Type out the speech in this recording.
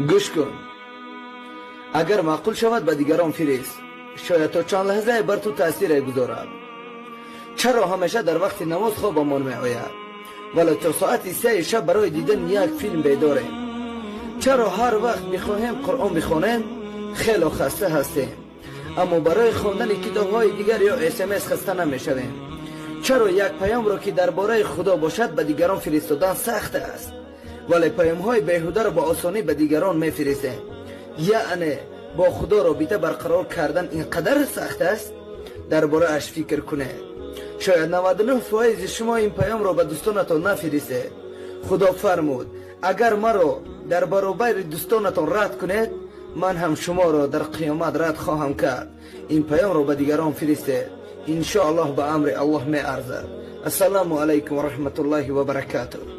Гӯш кун, агар маъқул шавад, ба дигарон фирист, шояд то чанд лаҳзае бар ту таъсире гузорад. Чаро ҳамеша дар вақти намоз хобамон меояд, вале то соати 3 шаб барои дидани як филм бедорем? Чаро ҳар вақт мехоҳем Қуръон бихонем, хело хаста ҳастем, аммо барои хондани китобҳои дигар ё СМС хаста намешавем? Чаро як паёмро, ки дар бораи Худо бошад, ба дигарон фиристодан сахт аст, вале паёмҳои беҳударо ба осонӣ ба дигарон мефиристем? Яъне бо Худо робита барқарор кардан ин қадар сахт аст? Дар борааш фикр кунед. Шояд 99% шумо ин паёмро ба дӯстонатон нафиристед. Худо фармуд: агар маро дар баробари дӯстонатон рад кунед, ман ҳам шуморо дар қиёмат рад хоҳам кард. Ин паёмро ба дигарон фиристед, иншоаллоҳ ба амри Аллоҳ меарзад. Ассалому алайкум ва раҳматуллоҳи ва баракатуҳ.